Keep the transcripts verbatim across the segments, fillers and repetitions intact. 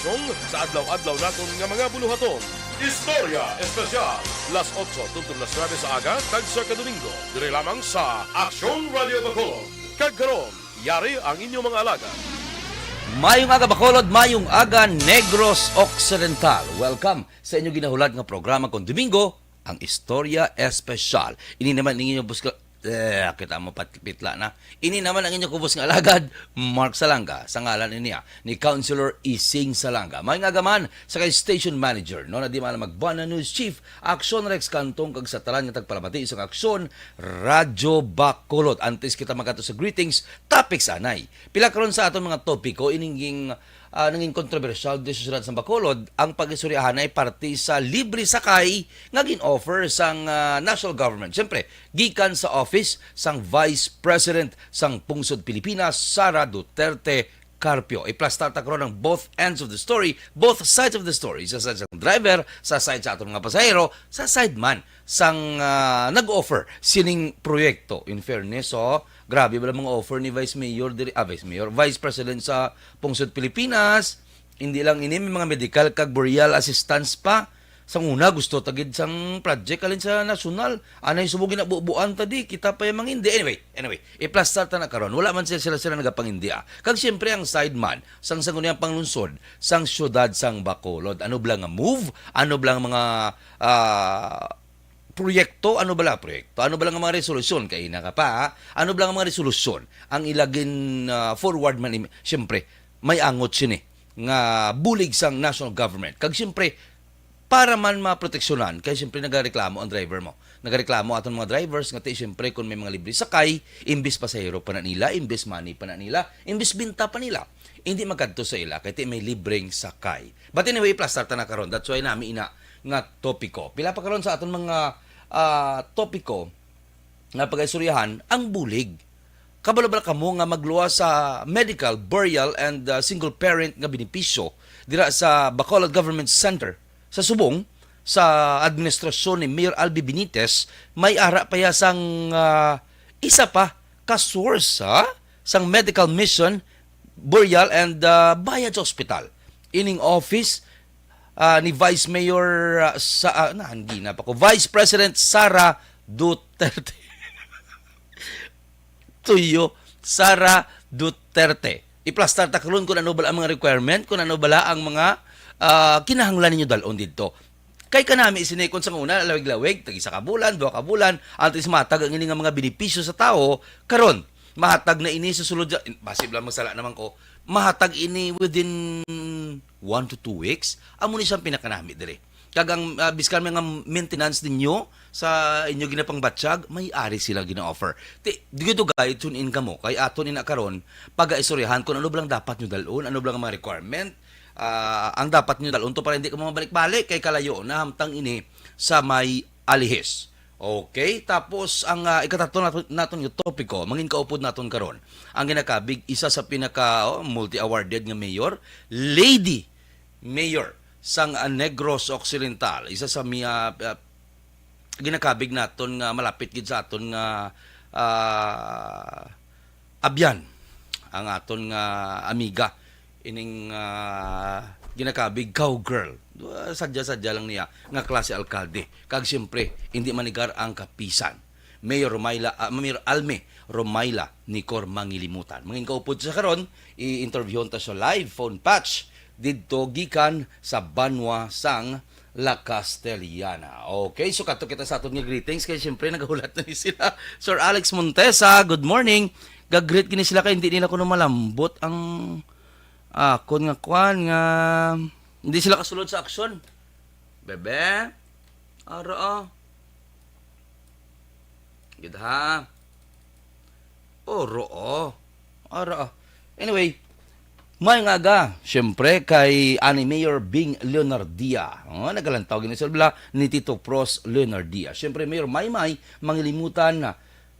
Sa adlaw-adlaw naton nga mga buluhaton. Istorya Espesyal. Las otso tubtob las nuebe sa aga, tagsa ka Domingo, dire lamang sa Aksyon Radio Bacolod. Kag karon, yari ang inyong mga alagad. Mayong aga, Bacolod, mayong aga, Negros Occidental. Welcome sa inyo ginahulat nga programa kon Domingo, ang Istorya Espesyal. Ini naman ang inyo buska-, eh, kita mo pat-, pitla na. Ini naman ang inyo kubos nga alagad, Mark Salanga, sa ngalan niya, ni Councilor Ising Salanga. May nga gaman sa kay station manager, no, na di man magbuana news chief, Aksyon Rex Cantong, kag sa tanan nga tagpalamati sa Aksyon Radyo Bacolod. Antes kita magato sa greetings, topics anay. Pila karon sa aton mga topiko, ining ging, ah, nanging kontrobersyal di sa siyudad sa Bacolod, ang pag-istoryahan ay parte sa libre sakay nga gin-offer sang, ah, national government. Siyempre, gikan sa office sang Vice President sang Pungsod Pilipinas, Sara Duterte Carpio. Iplastar ta karon ang both ends of the story, both sides of the story, sa side sang driver, sa side sa aton mga pasahero, sa side man sang, ah, nag-offer sining proyekto. In fairness, oh, grabe ba lang mga offer ni Vice Mayor diri, ah, Vice Mayor, Vice President sa Pungsod Pilipinas? Hindi lang ini, may mga medical kag burial assistance pa. Sang una, gusto ta gid sang project halin sa nasyonal. Anay subong ginabubuan ta di, kita pa yung mangindi. Anyway, anyway, iplastar ta na karon. Wala man sila, sila, sila nagapangindi, ah. Kag siyempre ang side man, sang sangguniang panglungsod, sang siyudad sang Bacolod. Ano bala nga move? Ano bala nga mga, ah, proyekto? Ano bala proyekto? Ano bala nga mga resolusyon? Kay ina ka pa, ha? Ano bala nga mga resolusyon? Ang ilagin, ah, forward man, im-, siyempre, may angot sini nga bulig sang national government. Kag siyempre, para man maproteksyonan, kay siyempre nagareklamo ang driver mo. Nagareklamo aton mga drivers nga ti siyempre kung may mga libre sakay, imbis pasahero pa na nila, imbis money pa na nila, imbis binta pa nila, hindi magkadto sa ila kay ti may libreng sakay. But anyway, iplastar ta na karon. That's why nami ina nga topiko. Pila pa karon sa aton mga, ah, topiko nga pag-istoryahan ang bulig. Kabalo ba kamo nga magluwas sa medical, burial, and, uh, single parent nga benepisyo dira sa Bacolod Government Center sa subong sa administrasyon ni Mayor Albi Benitez? May ara pa ya sang, uh, isa pa ka source, ha? Sang medical mission, burial, and, uh, bayad sa ospital. Ining office, uh, ni Vice Mayor, uh, sa, uh, na, hindi na pa ko, Vice President Sara Duterte. Tuyo, Sara Duterte. Iplastar ta karon kung ano bala ang mga requirement, kung ano bala ang mga, ah, kinahanglan ninyo dalon didto. Kay kanami sini, kung sa una, lawig-lawig, tag isa ka bulan, duha ka bulan, antes matag ang ini nga mga benepisyo sa tawo, karon, mahatag na ini sa sulod, sa, basi lang masala naman ko, mahatag ini within one to two weeks, amo ni siyang pinakanami diri. Kag ang, ah, biskan mga maintenance ninyo sa inyo ginapangbatsyag, may ari sila gina-offer. Ti, dugay-dugay, tune in kamo. Kay aton ina karon, pag-aistoryahan kung ano ba lang dapat nyo dalon, ano ba lang mga requirement, ah, ang dapat nyo dalon to para hindi ka mabalik-balik kay kalayo na hamtang ini sa may alihis. Okay, tapos ang, ah, ikatatlo naton, naton nga topiko, mangin kaupod naton karon. Ang ginakabig, isa sa pinaka, oh, multi-awarded nga mayor, Lady Mayor sang, ah, Negros Occidental, isa sa mi-, ah, ah, ginakabig naton nga malapit gid sa aton nga, ah, abyan, ang aton nga amiga, ining, ah, ginakabig cowgirl. Ah, sadya-sadya lang niya nga klase alkalde. Kag siyempre, hindi manigar ang kapisan. Mayor Romayla, ah, Mayor Alme Romayla Nicor Mangilimutan. Mangin kaupod sa karon, i-interviewon ta sa live phone patch didto gikan sa banwa sang La Castellana. Okay, so kato kita sa aton nga greetings kay siyempre nagahulat na ni sila. Sir Alex Montesa, good morning. Gag-greet gini sila kay hindi nila kuno malambot ang akon nga kwan nga hindi sila kasulod sa aksyon. Bebe, ara, ah. Gid ha. Oro, oh. Ara, ah. Anyway, may nga aga, siyempre, kay ani Mayor Bing Leonardia. Oh, nagalantaw gini sa bala ni Tito Pros Leonardia. Siyempre, Mayor Maymay, Mangilimutan,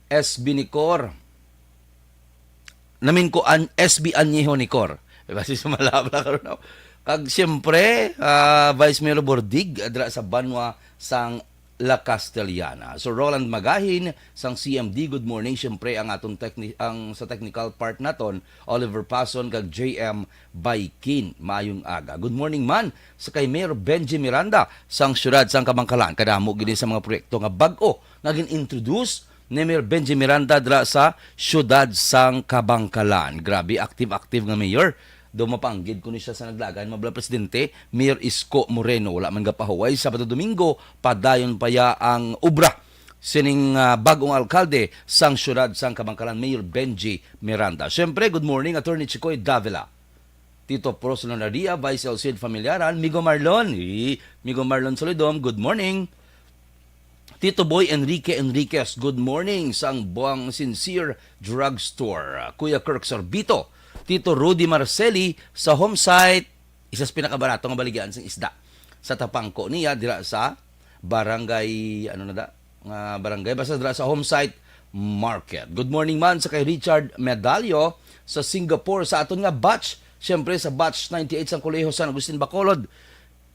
S B Nicor. Namin ko an S B Añejo Nicor. Basi sa malabla karon, no? Kag siyempre, ah, Vice Mayor Bordig, adra sa banwa sang La Castellana. So, Roland Magahin sang C M D, good morning. Siyempre, ang aton techni-, ang sa technical part naton, Oliver Pason kag J M Baikin. Maayong aga. Good morning man sa kay Mayor Benji Miranda sang siyudad sang Kabankalan. Kadamo gini sa mga proyekto nga bag-o nga gin-introduce ni Mayor Benji Miranda dira sa siyudad sang Kabankalan. Grabe, active-active nga mayor. Daw mapanggid ko ni siya sa naglagan, mabla presidente, Mayor Isko Moreno. Wala man gapahuway, Sabado, Domingo, padayon pa ya ang obra sining, ah, bag-ong alkalde sang siyudad sang Kabankalan, Mayor Benji Miranda. Siyempre, good morning, Attorney Chicoy Davila. Tito Pros Leonardia, Vice L Cid Familiaran, Migo Marlon, eh, Migo Marlon Solidom, good morning. Tito Boy Enrique Enriquez, good morning sang Buang Sincere Drugstore. Kuya Kirk Sorbito, Tito Rudy Marceli sa Homesite, isa sa pinakabarato nga baligyaan sang isda sa Tapangco niya dira sa barangay, ano na da? Nga barangay, basta dira sa Homesite Market. Good morning man sa kay Richard Medallo sa Singapore, sa aton nga batch, siyempre sa batch ninety-eight sang Kolehiyo San Agustin Bacolod,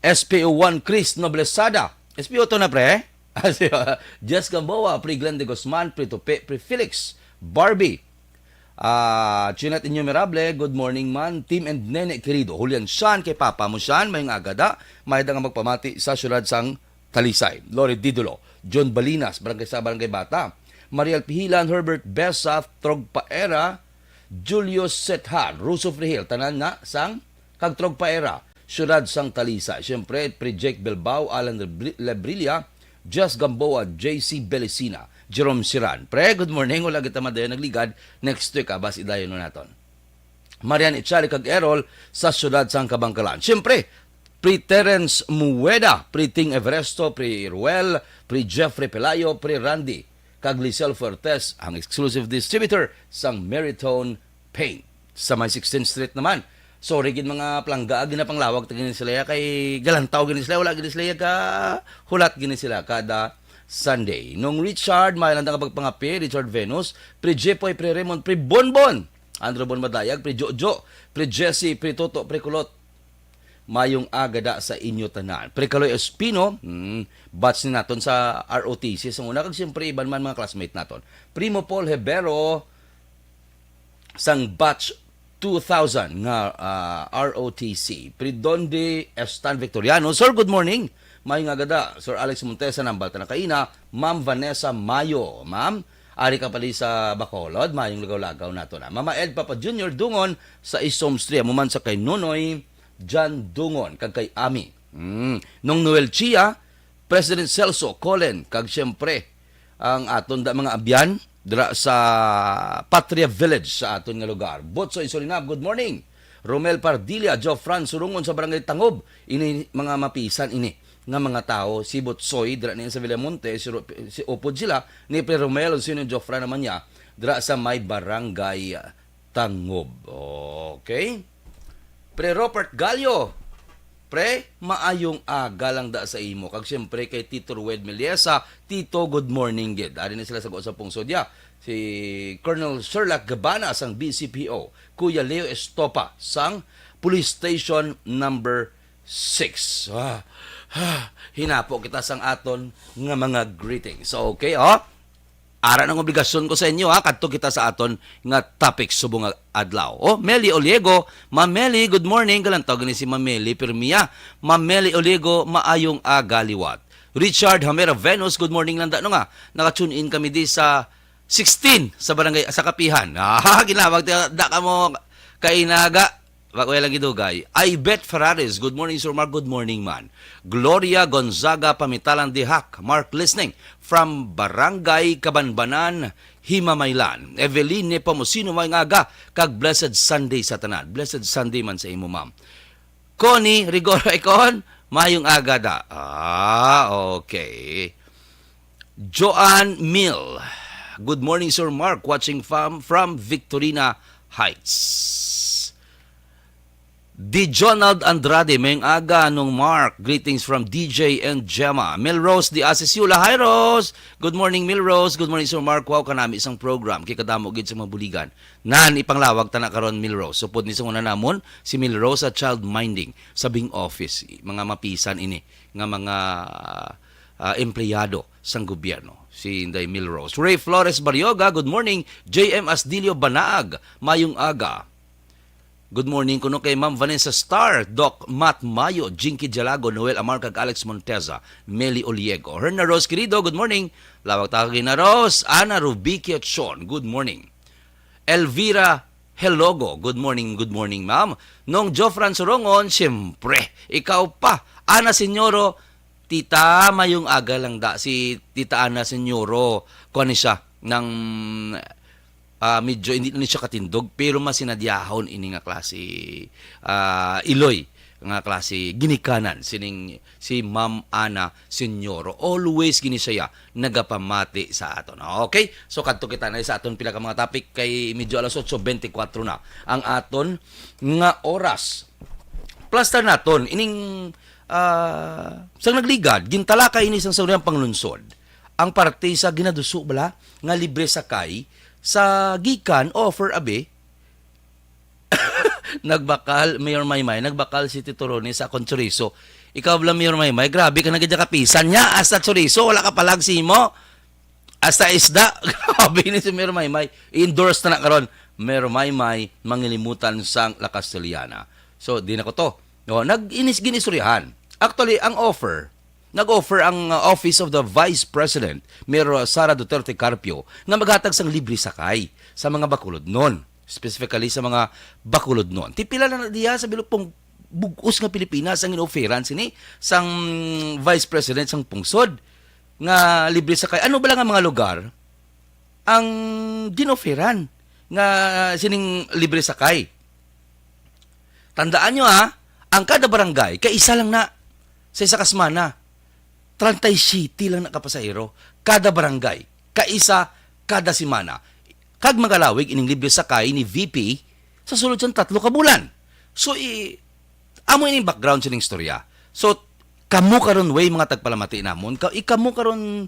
S P O one Chris Noblesada. S P O to na, pre? Jess Gamboa, pre Glenn de Guzman, pre Tupi, pre Felix, Barbie, ah, Chinat Innumerable, good morning man, Team and Nene Querido. Julian Shan, kay Papa mo Shan, may nga agada, may da nga magpamati sa siyudad sang Talisay. Lori Didulo, John Balinas, barangay sa Barangay Bata, Mariel Pihilan, Herbert Besa, Trog Paera, Julius Sethan, Russo Frihil, tanan na sang kag Trog Paera, siyudad sang Talisay. Siyempre, Pre Jake Bilbao, Alan Lebri-, Lebrilla, Jess Gamboa, J C Belicina, Jerome Siran. Pre, good morning. Wala kita madayon nagligad. Next week, abas idayon na naton. Marian Echale kag Errol sa siyudad sang Kabankalan. Siyempre, Pre Terence Mueda, Pre Ting Everesto, Pre Ruel, Pre Jeffrey Pelayo, Pre Randy, kag Lisel Fuertes, ang exclusive distributor sang Meritone Paint sa may sixteenth Street naman. Sorry gid mga palangga, ginapanglawag ta gini sila ya, kay galantaw gini sila, wala gini sila ya ka hulat gini sila kada Sunday. Nung Richard, may lang nga pagpangapi, Richard Venus, Pre Jepoy, Pre Raymond, Pre Bonbon, Andrew Bon Madayag, Pre Jojo, Pre Jesse, Pre Toto, Pre Kulot. Mayong aga da sa inyo tanan. Pre Kaloy Espino, hmm, batch ni naton sa R O T C sa una, kag siyempre iban man mga classmate naton. Primo Paul Hebero, sang batch two thousand nga, ah, R O T C. Pre Dondi Estan Victoriano, Sir, good morning. Mayong aga da, Sir Alex Montesa, nambal ta na kaina. Ma'am Vanessa Mayo, ma'am, ari ka pali sa Bacolod, mayong lagaw-lagaw nato na. Mama Ed Papa Junior Dungon sa Isom Street, mo man sa kay Nonoy Jan Dungon, kag kay Ami. Mm. Nung Noel Chia, President Celso Colen, kag siyempre, ang aton da mga abyan dira sa Patria Village sa aton nga lugar. Botsoy Surinab, good morning. Romel Pardilla, Jofran Surungon sa Barangay Tangob. Ini mga mapisan ini nga mga tawo, si Botsoy dira niya sa Villamonte, si, Ro- si upod sila ni Pre Romel, sino Jofran naman niya dira sa may Barangay Tangob. Okay? Pre Robert Gallo, pre, maayong aga lang da sa imo. Kag siyempre kay Tito Rued Meliesa, Tito, good morning gid. Ari na sila sa Guo sa Pungsod, ya. Si Colonel Sherlock Gabana sang B C P O, Kuya Leo Estopa sang Police Station number six. Ah, ah, hinapo kita sang aton nga mga greetings. So, okay, oh. Ara ang obligasyon ko sa inyo, ha. Kadto kita sa aton nga topic subong nga adlaw. Oh, Meli Oliego, Ma'am Meli, good morning. Galantaw gani si Ma'am Meli Pirmia. Ma'am Meli Oliego, maayong aga liwat. Richard Hamera Venus, good morning lang da, no nga. Naka-tune in kami di sa sixteen sa barangay sa Kapihan. Ah, ginawag da, da ka mo kainaga. Wa ko lang gidugay. Ivette Ferraris, good morning, Sir Mark. Good morning, man. Gloria Gonzaga Pamitalan Dihak, Mark listening from Barangay Kabanbanan, Himamaylan. Eveline Nepomuceno, may nga aga, kag blessed Sunday sa tanan. Blessed Sunday man sa imo, ma'am. Connie Rigor Icon, mayong aga da. Ah, okay. Joanne Mill. Good morning, Sir Mark. Watching from, from Victorina Heights. Di Jonald Andrade, mayong aga, Nung Mark. Greetings from D J and Gemma. Mel Rose Di Asisiula. Hi, Rose! Good morning, Mel Rose. Good morning, Sir Mark. Wow, kanami sang program. Kay kadamo gid sa mga buligan. Nan, ipanglawag ta na karon, Mel Rose. Supod ni sa una namon, si Mel Rose sa child minding, sa Bing Office. Mga mapisan ini, nga mga, ah, empleyado sang gobyerno, si Inday Milrose. Ray Flores Barrioga, good morning. J M Asdilio Banaag, mayong aga. Good morning kuno kay Ma'am Vanessa Star, Doc Matt Mayo, Jinky Jalago, Noel Amar, kag Alex Monteza, Meli Oliego. Herna Rose Querido, good morning. Lawag ta kay na Rose, Ana Rubiquio Chon, good morning. Elvira Helogo, good morning, good morning, ma'am. Nong Jofran Sorongon, siyempre, ikaw pa. Ana Senyoro, tita, mayong aga lang da. Si Tita Ana Senyoro, kuwan ni siya, nang, ah, medyo hindi na ni siya katindog, pero masinadyahon ini nga klase, ah, iloy, nga klase ginikanan sining si Ma'am Ana Senyoro. Always gini siya nagapamati sa aton. Okay? So, kadto kita na sa aton pila ka mga topic kay medyo alas otso bente kwatro na ang aton nga oras. Plastar naton ining, ah, sang nagligad, gintalakay ini sang sangguniang panglungsod ang parte sa ginaduso bala nga libre sakay sa gikan, offer, abi, nagbakal, Mayor Maymay, nagbakal si Tito Ronnie sa akon chorizo. Ikaw bala, Mayor Maymay, grabe ka na gid kapisan niya. Hasta chorizo, wala ka palag simo. Hasta isda. Grabe ni si Mayor Maymay. I-endorse na na karon. Mayor Maymay, mangilimutan sang La Castellana. So, di na ko to. No, nag-inis ginistoryahan. Actually, ang offer, nag-offer ang, uh, Office of the Vice President, Mayor Sara Duterte Carpio, nga maghatag sang libre sakay sa mga bakulodnon, specifically sa mga bakulodnon. Ti pila lang na diya sa bilog pong bug-os nga Pilipinas ang inoferan sini sang Vice President sang pungsod nga libre sakay. Ano bala nga mga lugar ang ginoferan nga sining libre sakay? Tandaan nyo, ha, ang kada barangay, kaisa lang na sa isa ka semana. Treinta y siete lang na ka pasahero kada barangay, kaisa kada semana. Kag magalawig ining libre sakay ni V P sa sulod sang tatlo ka bulan. So, i-, amo ining background sining istorya. So, kamo karon, way mga tagpalamati namon, ka, i-, kamo karon,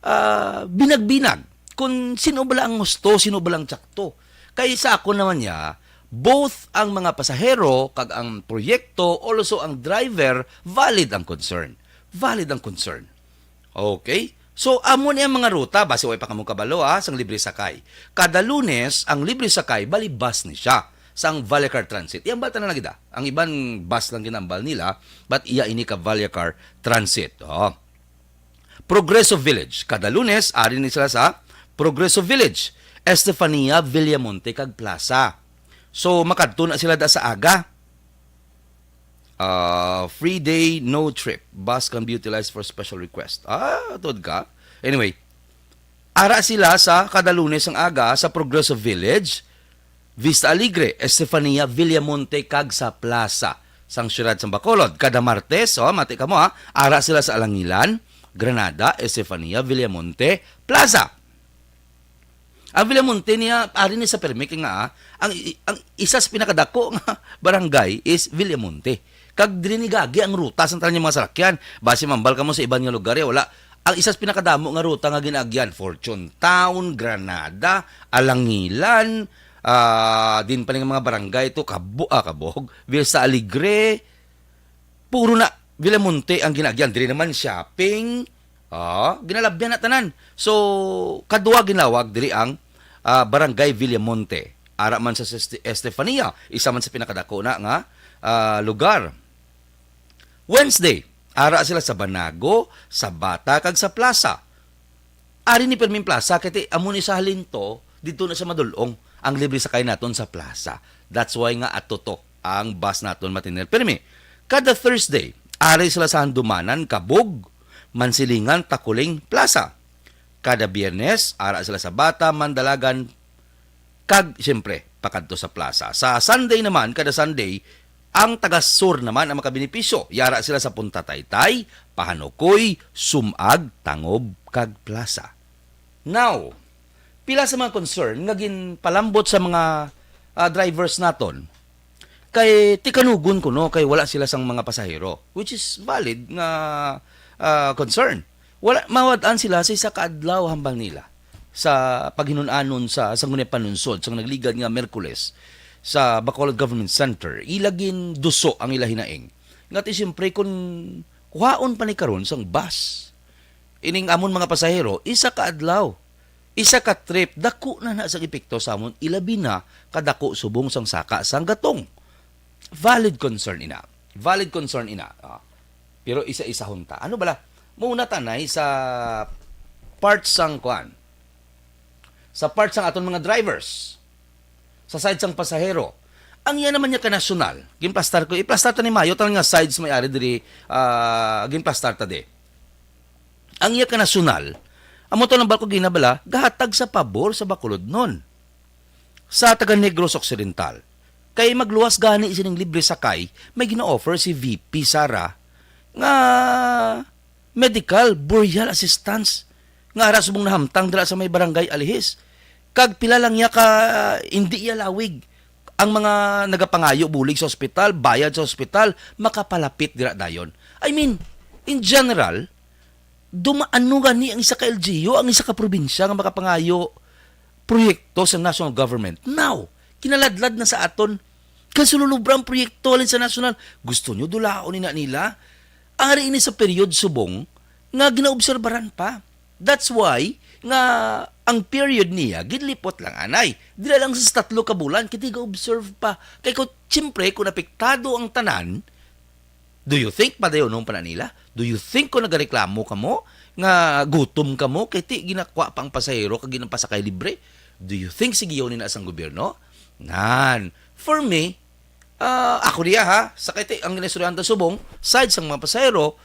ah, binag-binag kung sino bala ang husto, sino bala ang tsakto. Kay sa ako naman niya, both ang mga pasahero kag ang proyekto, also ang driver, valid ang concern. Valid ang concern. Okay? So, amo ni ang mga ruta, basi way pa kamo kabalo, ha, sang libre sakay. Kada Lunes, ang libre sakay, bali bus ni siya, sang Vallecar Transit. Iyang balta na lagi da. Ang iban, bus lang ginambal nila, but iya ini ka Vallecar Transit. Oh. Progreso Village. Kada Lunes, ari ni sila sa Progreso Village, Estefania, Villamonte, kag Plaza. So, makadto na sila da sa aga. Ah, free day, no trip. Bus can be utilized for special request. Ah, tuod ka? Anyway, ara sila sa kada Lunes ang aga sa Progreso Village, Vista Alegre, Estefania, Villamonte, kag sa Plaza sang siyudad sang Bacolod. Kada Martes, oh, mati kamo, ha, ara sila sa Alangilan, Granada, Estefania, Villamonte, Plaza. Ang Villamonte niya, ari ni sa permi kay nga, ah, ang, ang isa sa pinakadako nga barangay is Villamonte. Kag diri ni gagi ang ruta sa tanan nga mga salakyan. Basi mambal kamo sa iban nga lugar, eh, wala. Ang isa sa pinakadamo nga ruta nga ginaagyan, Fortune Town, Granada, Alangilan, ah, din pa ning mga barangay to, Kabo-, ah, Kabog, Vista Alegre, puro na Villamonte ang ginaagyan. Diri naman shopping, ah, ginalabyan na tanan. So, kadwa ginawag diri ang, ah, Barangay Villamonte. Ara man sa Este-, Estefania, isa man sa pinakadako na nga, ah, lugar. Wednesday, ara sila sa Banago, sa Bata, kag sa Plaza. Ari ni Fermin Plaza, kay ti-, amo ni sa Halinto, dito na siya madulong ang libre sakay naton sa Plaza. That's why nga ato to ang bus naton, Matinel Fermi. Kada Thursday, ari sila sa Handumanan, Kabug, Mansilingan, Takuling, Plaza. Kada Biyernes, ara sila sa Bata, Mandalagan, kag, siyempre, pakadto sa Plaza. Sa Sunday naman, kada Sunday, ang taga-sur naman ang makabenepisyo. Yara sila sa Punta Taytay, Pahanukoy, Sumag, Tangob, kag Plaza. Now, pila sa mga concern nga ginpalambot sa mga, ah, drivers naton, kay tikanugon kuno kay wala sila sang mga pasahero, which is valid nga, ah, concern. Wala, mawad-an sila sa isa ka adlaw hambal nila sa paghinun-anon sa, sa ngunit panunsod sang nagligad nga Miyerkules sa Bacolod Government Center. Ila ginduso ang ila hinaing. Nga ti siyempre, kung kuhaon pa ni karon sang bus, ining amon mga pasahero, isa ka adlaw, isa ka trip, dako na na sang epekto sa amon, ilabi na kadako subong sang saka sang gatong. Valid concern ina. Valid concern ina. Ah, pero isa-isahon ta. Ano bala? Muna tanay sa part sang kuan. Sa part sang aton mga drivers. Sa side sang pasahero. Ang iya naman niya ka nasyonal, ginplastar ko, iplastar ta ni Mayo, tanang nga sides may ari diri, ah, ginplastar ta di. Ang iya ka nasyonal, amo to nang barko ginabala, gahatag sa pabor sa Bacolodnon, sa taga Negros Occidental. Kay magluwas gani sining libre sakay, may gina-offer si V P Sara nga medical burial assistance nga ara subong nahamtang dira sa may barangay Alihis. Kag pila lang niya ka hindi iya lawig ang mga nagapangayo bulig sa ospital, bayad sa ospital, makapalapit dira dayon. I mean, in general, duma-, ano gani ang isa ka L G U, ang isa ka probinsya nga makapangayo proyekto sa national government? Now, kinaladlad na sa aton. Kasululubra ang proyekto halin sa national. Gusto nyo dulaon ni na nila? Ari ini sa period subong nga ginaobserbaran pa. That's why nga ang period niya ginlipot lang anay. Dira lang sa tatlo ka bulan, kay di ga-observe pa. Kay kung, siyempre, kung apektado ang tanan, do you think padayonon pa na nila? Do you think kung nagareklamo kamo nga gutom kamo kay ti ginakwa pa ang pasahero kag ginapasakay libre? Do you think sige ni na sang gobyerno? Nan, for me, ah, ako niya ha, sa kay ti ang ginaistoryahan ta subong, side sang mga pasahero,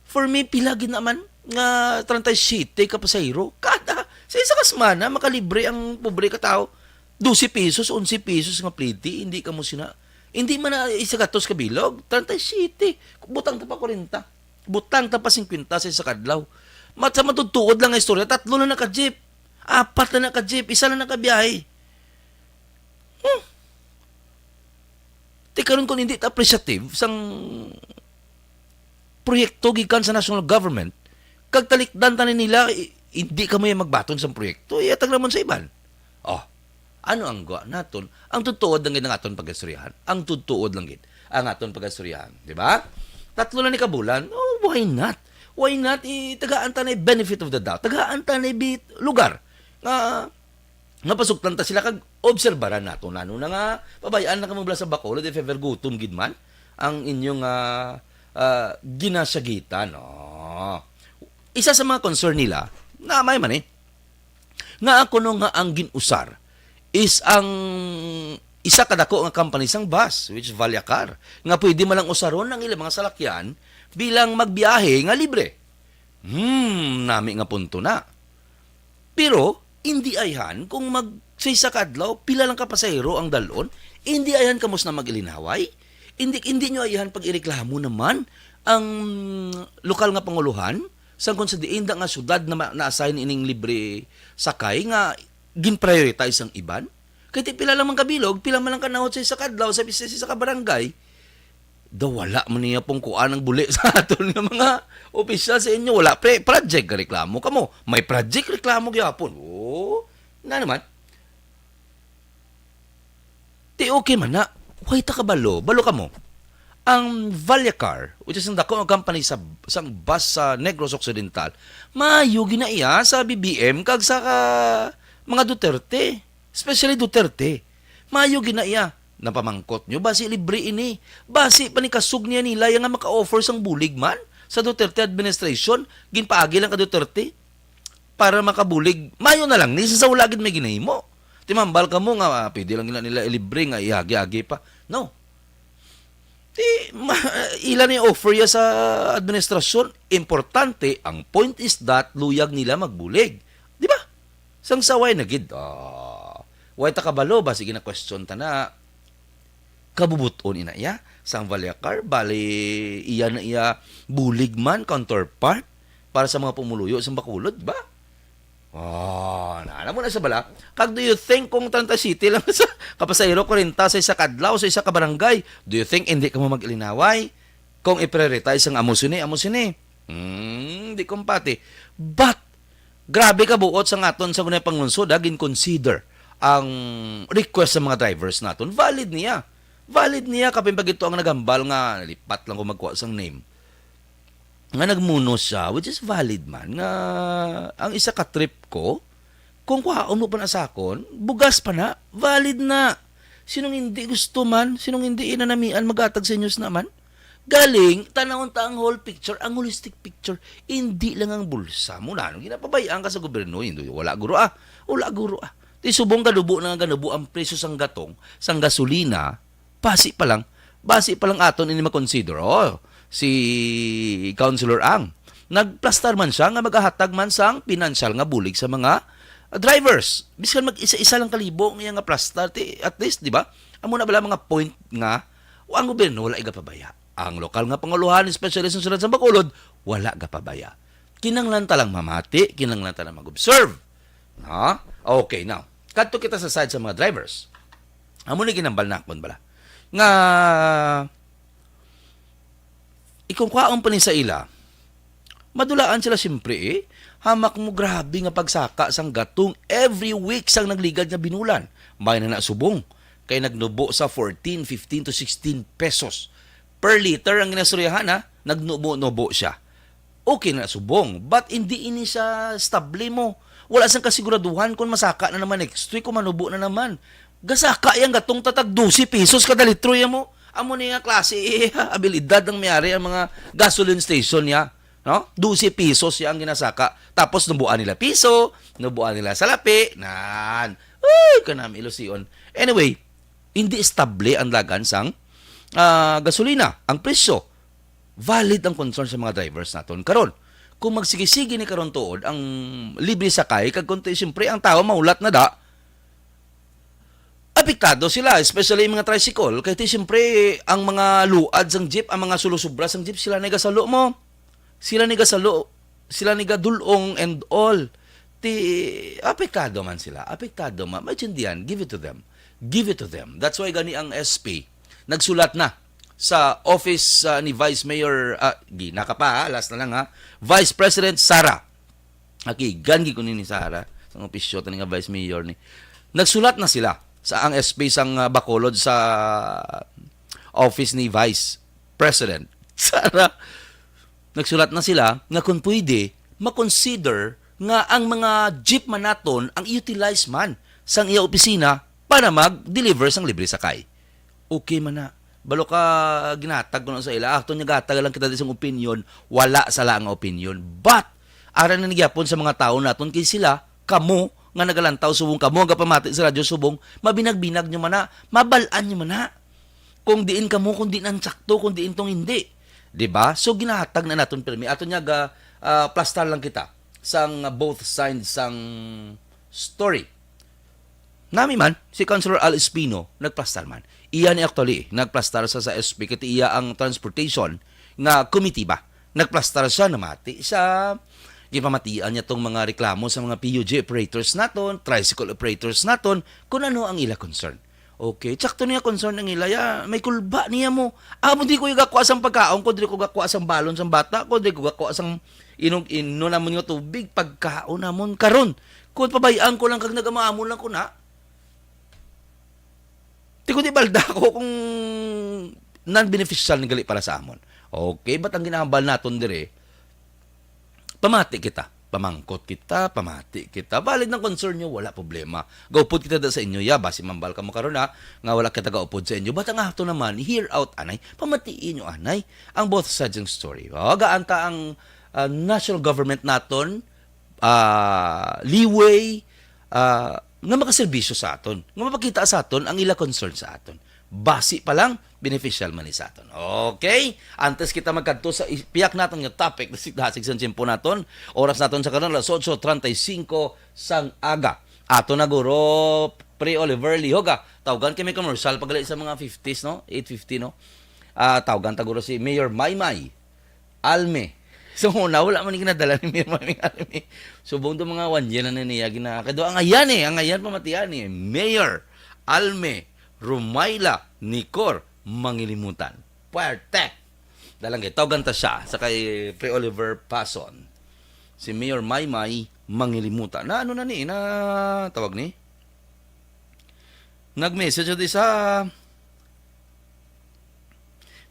for me, pila gid naman nga treinta y siete ka pasahero kada sa isa ka semana makalibre ang pobre ka tao. Dose pesos, onse pesos nga plete, hindi kamo sina, hindi man na isa gatos ka bilog, treinta y siete. Butang ta pa kwarenta. Butang ta pa singkwenta sa isa ka adlaw. Mat-, sa matutuod lang nga istorya, tatlo na naka-jeep. Apat na naka-jeep, isa na nakabiyahe. Hmm. Ti karon, kung hindi ta appreciative sang proyekto gikan sa national government, kag talikdan ta ni nila, i-, hindi kamo yung magbaton sang proyekto, ihatag naman sa iban. Oh, ano ang gwa naton? Ang tutuod lang gid ang aton pag-istoryahan. Ang tutuod lang gid ang aton pag-istoryahan, di ba? Tatlo na ni kabulan, oh, why not? Why not? Itagaan ta na benefit of the doubt. Tagaan ta na bi-, lugar nga nga pasuktan ta sila kag obserbaran nato nano na nga pabayaan na kamo bala sa Bacolod if ever gutom gid man ang inyong, ah, ah, ginasyagitan, no? Isa sa mga concern nila na may man eh, nga ako no nga ang gin-usar is ang isa ka dako nga company sang bus, which is Valyacar, nga pwede man lang usaron ang ilang mga salakyan bilang magbiyahe nga libre. Hmm, nami nga punto na. Pero, indi ayhan kung mag, sa isa ka adlaw, pila lang ka pasahero ang dalon? Indi ayhan kamo sina mag-ilinaway? Indi, indi nyo ayhan pag-ireklamo naman ang lokal nga panguluhan sang kung sa diin da nga syudad na ma-, na-assign ining libre sakay nga gin-prioritize ang iban? Kay ti pila lang man ka bilog, pila man lang ka nahot sa isa ka adlaw, sa isa, sa isa ka barangay, daw wala man niya pong kuan ang buli sa aton nga mga opisyal sa inyo. Wala pre, project ka reklamo kamo. May project reklamo gyapon. Oh, na naman. Ti okay man na. Why ta kabalo? Balo kamo. Ang Valyacar, which is ang dako nga company sa, sa bus sa Negros Occidental, maayo ginaiya sa B B M kag sa ka, mga Duterte. Especially Duterte. Maayo ginaiya. Napamangkot nyo, basi libre ini. Basi pa ni kasug niya nila yang nga maka-offer sang bulig man sa Duterte administration, ginpaagi lang ka Duterte para makabulig. Mayo na lang ni sa wala gid may ginahimo. Timambal ka mo nga, ah, pwede lang gina nila ilibre nga iagi-agi pa. No. Ti, ma-, ila ni offer ya sa administrasyon. Importante, ang point is that luyag nila magbulig. Di ba? Sang saway na gid. Ah, way ta kabalo ba? Sige na, question ta na. Kabubuton ina iya. Sang Valyacar, bali iya na iya bulig man, counterpart para sa mga pumuluyo sa Bacolod, di ba? Oh, na, alam mo na sa bala. Kag do you think kung treinta y siete lang sa kapasahero, kwarenta sa isa ka adlaw, sa isa ka barangay, do you think hindi ka mo mag-ilinaway? Kung i-prioritize ang amo sini, amo sini. Hmm, di kumpati. But, grabe ka buot sa aton sa gunay panglungsod, ha, gin-consider ang request sa mga drivers naton. Valid niya. Valid niya, kapin pag ito ang naghambal nga, lipat lang ko magkuha sang name. nga nagmuno siya, which is valid man, nga ang isa ka trip ko, kung kuhaon mo pa na sa akon, bugas pa na, valid na. Sinong hindi gusto man, sinong hindi inanamian, maghatag sa inyo na man. Galing, tanawon ta ang whole picture, ang holistic picture. Hindi lang ang bulsa mo na. Anong ginapabayaan ka sa gobyerno? Hindi, wala guro ah. Wala guro ah. Di subong ganubo na ganubo ang presyo sang gatong, sang gasolina, basi pa lang, basi pa lang aton ini makonsider. Oh, si Councilor Ang, nagplastar man siya nga magahatag man sang pinansyal nga bulig sa mga drivers. Biskan mag isa-isa lang kalibo ang iya nga plastar, ti, at least, di ba? Amo na bala mga point nga ang gobyerno wala igapabaya. Ang lokal nga panguluhan, especially sa syudad sa Bacolod, wala gapabaya. Kinanglan ta lang mamati, kinanglan ta lang mag-observe. Ha? Okay, now, kadto kita sa side sa mga drivers. Amo ni ginambal nakon bala. Nga, ikungkwaon pa ni sa ila, madulaan sila siyempre eh. Hamak mo, grabe nga pagsaka sang gatong every week sang nagligad nga binulan. May na nasubong kay nagnubo sa fourteen, fifteen to sixteen pesos per liter ang ginastoryahan, ha. Nagnubo-nubo siya. Okay na subong, but hindi ini siya stable mo. Wala sang kasiguraduhan kung masaka na naman next week o manubo na naman. Gasaka yang gatong tatag dose pesos kada litro ya mo. Amo ni nga klase eh, abilidad ang may-ari ang mga gasoline station niya, no? Dose pesos ya ang ginasaka. Tapos nubuan nila piso, nubuan nila salapi, nan. Uy, kanami ilusion. Anyway, hindi estable ang dagan sang ah, gasolina, ang presyo. Valid ang concern sa mga drivers naton karon. Kung magsigi-sigi ni karon tuod ang libre sakay, kag kung ti-, siyempre ang tao mahulat na da, apektado sila, especially yung mga tricycle. Kay ti siyempre ang mga luad sang jeep, ang mga sulusubra sang jeep, sila na gasalo mo. Sila ni gasalo, sila ni gadulong and all. Ti, apektado man sila. Apektado man. Maintindihan, give it to them. Give it to them. That's why gani ang S P nagsulat na sa office, ah, ni Vice Mayor, ah, gi-, naka pa, ha? Last na lang, ha. Vice President Sara. Akigan gi ko ni, ni Sara. Sa opisyo ta ni nga Vice Mayor ni. Nagsulat na sila sa ang S P sang, ah, Bacolod sa office ni Vice President Sara. Nagsulat na sila nga kung pwede, makonsider nga ang mga jeep man naton ang i-utilize man sang iya opisina para mag-deliver sang libre sakay. Okay man na. Balo ka ginatag ko na sa ila. Ato niya gatag lang kita di sang opinion. Wala sala nga opinion. But, ara na nagyapon sa mga tao naton kay sila, kamo nga nagalantaw subong, kamo nga gapamati sa radyo subong, mabinag-binag nyo man na, mabalaan nyo man na. Kung diin kamo, kung diin ang sakto, kung diin tong hindi. Di ba? So, ginahatag na naton pirmi. Ato niya ga, ah, plastar lang kita sang both sides sang story. Nami man, si Councilor Al Espino, nagplastar man. Iya ni actually, nagplastar sa, sa S P, kay iya ang transportation nga committee ba. Nagplastar siya, namati siya. Gipamatian niya tong mga reklamo sa mga P U G operators naton, tricycle operators naton, kung ano ang ila concern. Okay, tsakto niya concern ang ila. Ya, may kulba niya mo. Amo di ko gakuha sang pagkaon ko, di ko gakuha sang balon sang bata ko, di ko gakuha sang inog-inom namon nga tubig, pagkaon namon karon. Kung pabayaan ko lang kag nagamaamon lang ko na, di ko di balda ko kung non-beneficial ni gali para sa amon. Okay, but ang ginahambal naton dire, pamati kita. Pamangkot kita, pamati kita. Valid ng concern nyo, wala problema. Gaupod kita da sa inyo, ya, basi mambal ka mo karon na, nga wala kita gaupod sa inyo. But ang ato naman, hear out, anay. Pamatiin nyo, anay, ang both sides ng story. O, gaan ta ang, ah, national government naton, ah, leeway, ah, nga makaserbisyo sa aton, nga mapakita sa aton ang ila concern sa aton. Basi pa lang, beneficial man ni sa aton. Okay? Antes kita magkadto sa i-, piyak naton nga topic, dasig, dasig sa tiyempo naton, oras naton sa karon, alas otso treinta y cinco sang aga. Ato na guro, Pre Oliver Lihog, ah. Tawgan kay may commercial pagali sa mga fifties, no? Eight fifty, no? Ah, tawgan ta guro si Mayor Maymay Alme. So, una, wala man ni ginadala ni Mayor Maymay Alme. Subong to mga one year na niya gina-, kay do ang ayan eh, ang ayan pamatian eh. Mayor Alme Rumayla Nicor Mangilimutan. Puwerte! Dalang kay, tawgan ta siya sa kay Pre Oliver Pason. Si Mayor Maymay Mangilimutan. Na ano na ni, na tawag ni? Nag-message di sa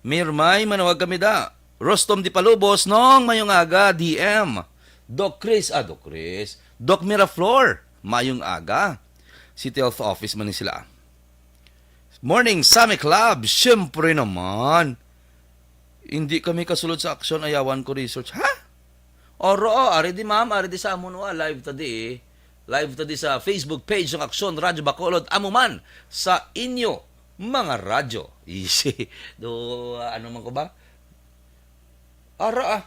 Mayor May, manawag kami da. Rostom Di Palubos, Nong, mayong aga, D M. Doc Chris, ah, Doc Chris. Doc Miraflor, mayong aga. City Health Office man ni sila. Morning, Sami Club. Siyempre naman. Hindi kami kasulod sa aksyon, ayawan ko research. Ha? Oro, ari di ma'am, ari di sa amon, wa, live ta di. Live ta di sa Facebook page ng Aksyon Radyo Bacolod. Amo man sa inyo mga radyo. Easy. Do, ano man ko ba? Ara, ah.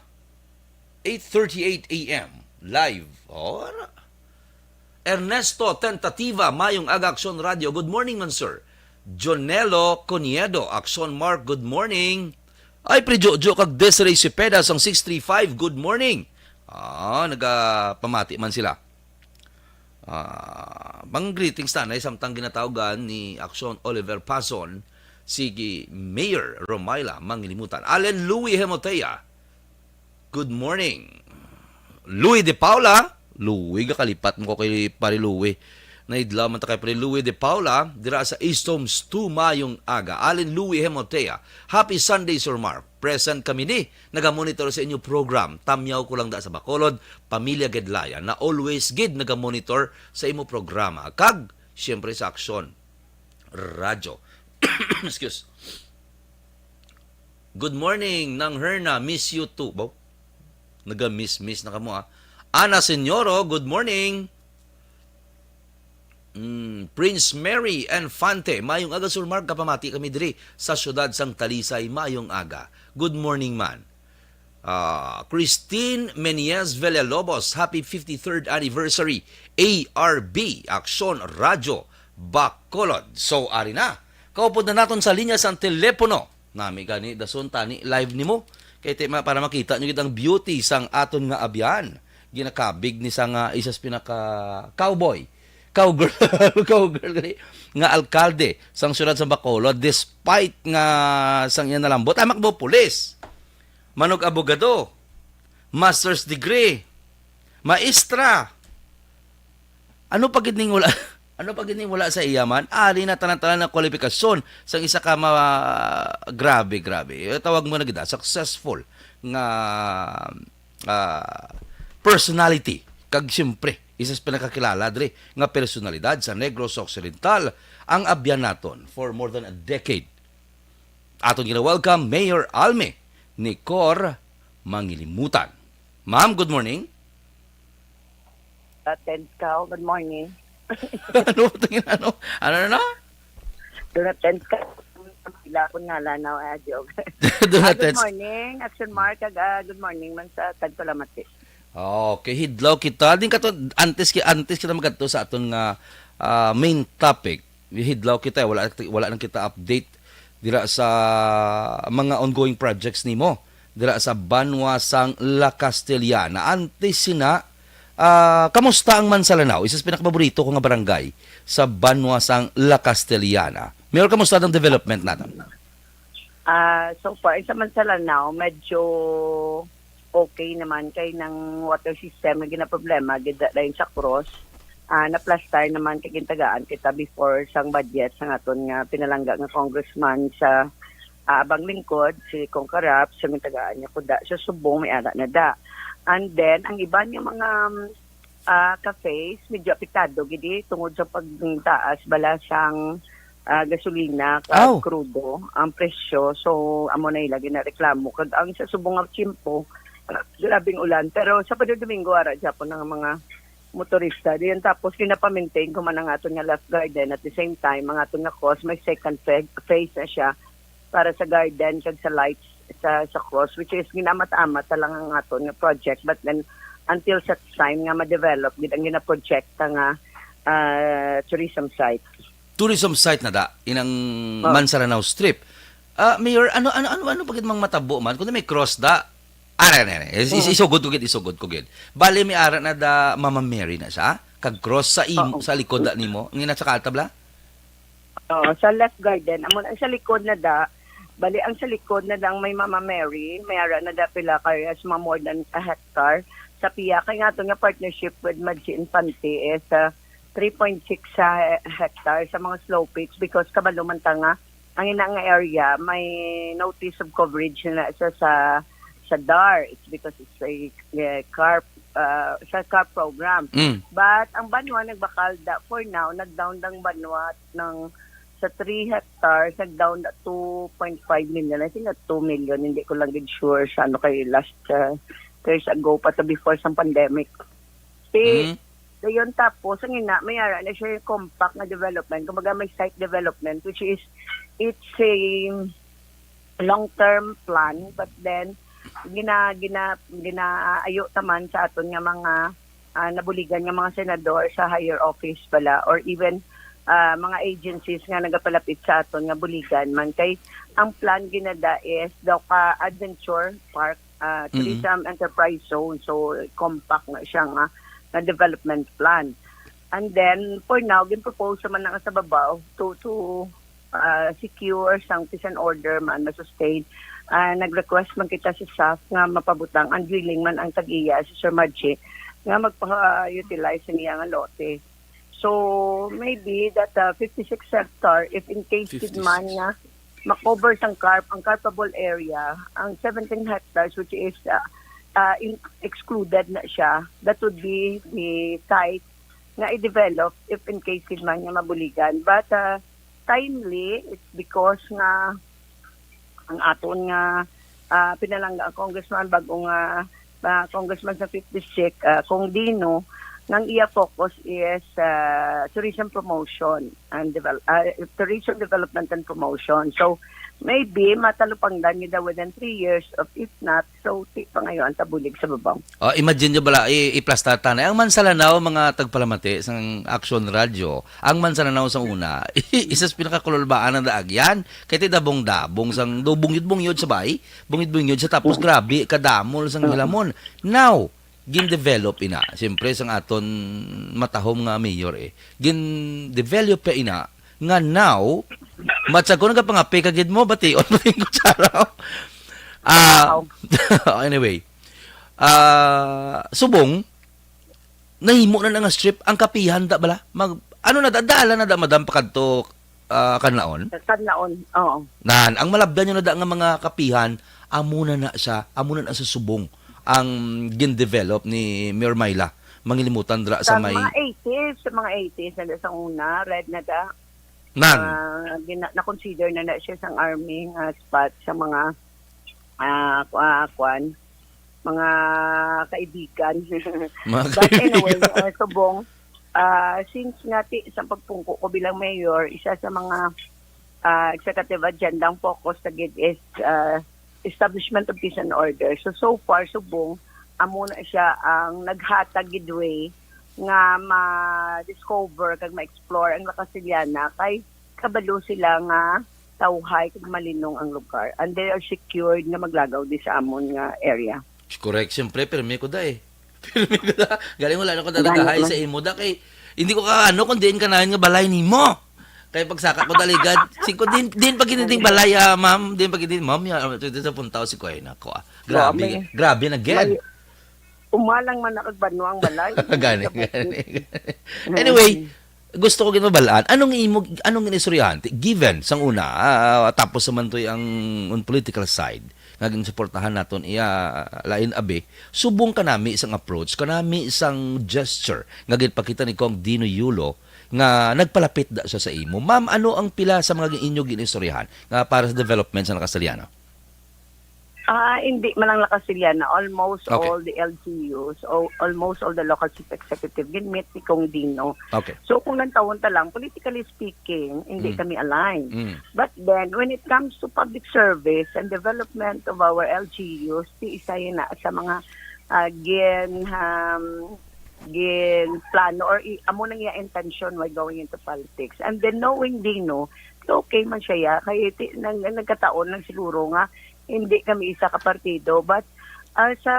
Eight thirty-eight A M. Live. Oh, ara. Ernesto Tentativa, mayong aga, Aksyon Radyo. Good morning man, sir. Jonelo Coniedo, Aksyon Mark, good morning. Ay, Pre Jojo, kag Desiree Cepeda sang six three five, good morning. Ah, nagapamati man sila. Ah, bang greetings tanay samtang ginatawgan ni Aksyon Oliver Pason, si Mayor Romaila Mangilimutan. Allen Louie Hemotea, good morning. Louie De Paula, Louie, gakalipat mo ko kay Pare Louie. Naidlaw man ta kay Pare Louie De Paula, dira sa East Homes two, mayong aga. Allen Louie Hemotea, happy Sunday, Sir Mark. Present kami ni, nagamonitor sa inyo program. Tamyaw ko lang da sa Bacolod, pamilya Gedlaya, na always gid nagamonitor sa imo programa. Kag, siyempre, sa Aksyon Radyo. Excuse. Good morning, Nang Herna. Miss you too. Bo? Naga-miss-miss na kamo, ah. Ana Senyoro, good morning. Mm, Prince Mary Infante, mayong aga, Sir Mark, kapamati kami diri sa siyudad sang Talisay. Mayong aga. Good morning, man. Ah, Christine Meniez Villalobos, happy fifty-third anniversary, A R B, Aksyon Radyo Bacolod. So, ari na. Kaupod na naton sa linya sang telepono. Nami gani, dason tani live nimo. Kay te, ma-, para makita nyo gid ang beauty sang aton nga abyan. Ginakabig ni sang, ah, isa sa pinaka cowboy. Cowgirl, cowgirl gani, nga alkalde sang siyudad sa Bacolod, despite nga sang iya nalambot, amak mo pulis, manug abogado, master's degree, maestra. Ano pa gid ning wala? Ano pa gid ning wala sa iya man? Ari na tanan-tanan ang kwalifikasyon sang isa ka ma-, grabe, grabe. Tawag mo na gid, ah, successful nga, ah, personality. Kag siyempre, isa sa pinakakilala diri nga personalidad sa Negros Occidental, ang abyan naton for more than a decade. Aton gina-welcome, Mayor Alme Nicor Mangilimutan. Ma'am, good morning. Attend ka, oh, good morning. Ano? Tingin, ano? Ano na? Do not tense ka. Pila akong ngalan na, ah, joke. Do Ah, not good tense. Morning, Action Mark, kag, ah, good morning man sa Tagpalamati. Okay, hidlaw kita. Din kato, antes ki-, antes kita magadto sa aton nga, ah, main topic. Hidlaw kita, wala, wala nang kita update dira sa mga ongoing projects nimo dira sa banwa sang La Castellana. Antes sina, ah, kamusta ang Mansalanaw? Isa sa pinakapaborito ko nga barangay sa banwa sang La Castellana. Mayor, kamusta ang development naton? Ah, so far, sa Mansalanaw, medyo okay naman kay nang water system nga ginaproblema gid dayon sa cross. Ah, naplastar naman kay gintagaan kita before sang budget sang aton nga pinalangga nga congressman sa, ah, Abang Lingkod, si Cong Carap, sa gintagaan niya kuda sa subong may ara na da. And then, ang iban nga mga, um, ah, cafes, medyo apektado gid eh, tungod sa pagtaas bala sang, ah, gasolina kag Aw. Krudo ang presyo. So, amo na ila ginareklamo. Kag ang sa subong nga tiyempo, grabing ulan. Pero Sabado, Domingo, ara gyapon ang mga motorista. Diyan tapos, ginapamaintain ko man ang aton nga Left Garden. At the same time, ang aton nga cross, may second fa-, phase na siya para sa garden kag sa lights sa, sa cross, which is ginamat-amat ta lang ang aton nga project. But then, until such time nga ma-develop gid ang ginaproject nga, ah, tourism site. Tourism site na da, inang Oh. Mansaranao Strip. Ah, Mayor, ano, ano, ano, ano pa gid mang matabo man? Kung may cross da, ara na, is-, is-, Mm. isugod ko gid, isugod ko gid. Bali, may ara na da, Mama Mary na siya? Kag cross sa im-, Oo. sa likod da nimo? Ang ina sa kaltabla? Oo, sa Left Garden. Amo na, sa likod na da, bali, ang sa likod na da ang may Mama Mary, may ara na da pila ka areas, mga more than a hectare. Sa piya, kay nga ato nga partnership with Madsi Infante is, ah, three point six sa he-, hectare sa mga slope, because kabalo man ta nga, ang ina nga area, may notice of coverage na sa, sa, sa DAR. It's because it's a, eh, CARP, ah, sa CARP program. Mm. But ang banwa nagbakal da, for now, nag-down ang banwa ng sa three hectares, nag-down na two point five million. I think na two million, hindi ko lang gid sure sa ano kay last uh, years ago pa to, before sa pandemic. Si, Mm. Dayon tapos, ang ina, may ara na siya yung compact na development. Kumbaga may site development, which is, it's a long-term plan, but then, gina, gina, ginaayo taman sa aton nga mga ah, nabuligan nga mga senador sa higher office pala, or even ah, mga agencies nga nagapalapit sa aton nga buligan man. Kay ang plan ginada is daw ka adventure park, ah, Mm. tourism enterprise zone. So, compact na siya nga, nga development plan. And then, for now, gin-propose naman na sa babaw to, to ah, secure sang peace and order man, ma-sustain. Ah, nag-request man kita sa SAF nga mapabutang ang drilling man ang tag-iya, si Sir Madge, nga magpa-utilize sa iya nga lote. So, maybe that uh, fifty-six hectare, if in case gid man 56. nga makover sang CARP, ang CARPable area, ang seventeen hectares, which is uh, uh, in- excluded na siya, that would be the site nga i-develop if in case gid man nga mabuligan. But uh, timely, it's because nga ang aton nga ah, pinalangga ang congressman, bago nga ah, congressman sa fifty-six, ah, Cong Dino, nga ang iya focus is ah, tourism promotion and devel- ah, tourism development and promotion. So, maybe matalupangdan nila within three years of, if not, so, ti pa ngayon ang tabulig sa babaw. Oh, imagine nyo bala, i- iplastar tanay. Ang Mansalanaw, mga tagpalamati sang Action Radio, ang Mansalanaw sa una, isa sa pinakakululbaan ng daag yan. Kaya ti dabong-dabong sang do bungyod-bungyod sa bay, bungyod-bungyod sa tapos grabe, kadamol sang hilamon. Now, gin-develop ina. Siyempre, sang aton matahom nga mayor eh. Gin-develop pa ina nga now, matsag ko nagapangape ka gid mo, bation mo ning kutsara. Ah, anyway, ah, subong, nahimo na na nga strip, ang kapihan da bala? Mag, ano na da, dala na da, madam, pakadto ah, Kanlaon? Sa Kanlaon, oo. Nan, ang malabdan nyo na da nga mga kapihan, amo na na siya, amo na na sa subong ang gin-develop ni Mayor Myla. Mangilimutan dra sa Sa may... mga eighties, sa mga eighties, na sa una, red na da. Nan, Ah, gina- na-consider na na siya sang army nga spot sa mga ah, ku- ah, kwan, mga kaibigan. mga But anyway, kaibigan. uh, subong, ah, since nga ti, sa pagpungko ko bilang mayor, isa sa mga ah, executive agenda ang focus sa gid is ah, establishment of peace and order. So, so far, subong, amo na siya ang naghatag gid way nga ma-discover kag ma-explore ang La Castellana kay kabalo sila nga tawhay kag malinong ang lugar, and they are secured nga maglagaw di sa amon nga area. Correct, siyempre, pirmi ko da eh. Pirmi ko da. Galing wala na ko da Gani nagahay lang. Sa imo da kay hindi ko ka ano kung diin ka nahin nga balay nimo. Kay pagsaka ko daligad, si ko din din pag hindi balay ah, ma'am, din pag hindi ma'am ya ito sa puntaw si ko ay nako ah. Grabe, Grabe. grabe na gid. May, umalang man nakagbanwa ang balay. Gani, gani. Anyway, gusto ko gid mabalaan, anong imo, anong inistoryahan? Ti- Given sang una, ah, tapos naman to'y ang on political side, nga ginsuportahan naton iya lain abi, subong kanami sang approach, kanami sang gesture nga ginpakita ni Cong Dino Yulo nga nagpalapit da siya sa imo. Ma'am, ano ang pila sa mga inyo ginistoryahan nga para sa development sa La Castellana? Ah, hindi man lang La Castellana, almost Okay. all the L G Us, o almost all the local chief executive, gin-meet ni Cong Dino. Okay. So kung nantawon ta lang, politically speaking, hindi Mm. kami aligned. Mm. But then, when it comes to public service and development of our L G Us, ti isa yun na sa mga ah, gin, um, gin plano or i, amo nang iya intention while going into politics. And then knowing Dino, so okay man siya ya. Kay ti, nang, nagkataon lang siguro nga hindi kami isa ka partido. But ah, sa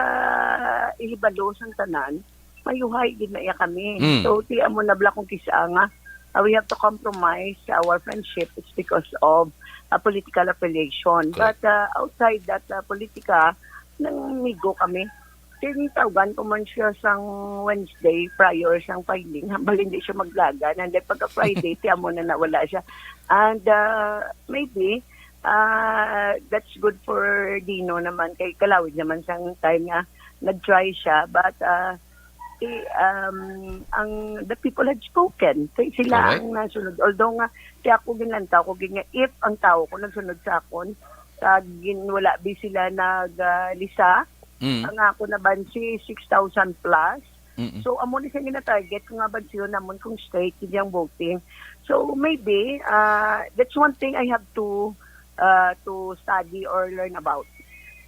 ihibalo sang tanan, mayuhay gid na iya kami. Mm. So ti amo na bala kung kisa nga ah, we have to compromise our friendship. It's because of a political affiliation. Correct. But ah, outside that ah, politika, nang migo kami. Tinitawagan ko man siya sang Wednesday prior sang filing. Hambal hindi siya maglaga. And then pagka Friday, ti amo na nawala siya. And ah, maybe, Ah, that's good for Dino naman, kay kalawig naman sang time nga nag-try siya, but, ah, eh, um, ang, the people had spoken. Kay sila Correct. ang nasunod. Although nga, kaya ako ginlantaw ko, gid nga, if ang tao ko nagsunod sa akon, kag gin-, wala bi sila nag, ah, lisa, Mm. ang ako nabansi, six thousand plus. Mm-mm. So, amo ni siya gina-target kung nga bansiyon namon kung straight gid ang voting. So, maybe, ah, that's one thing I have to, ah, to study or learn about.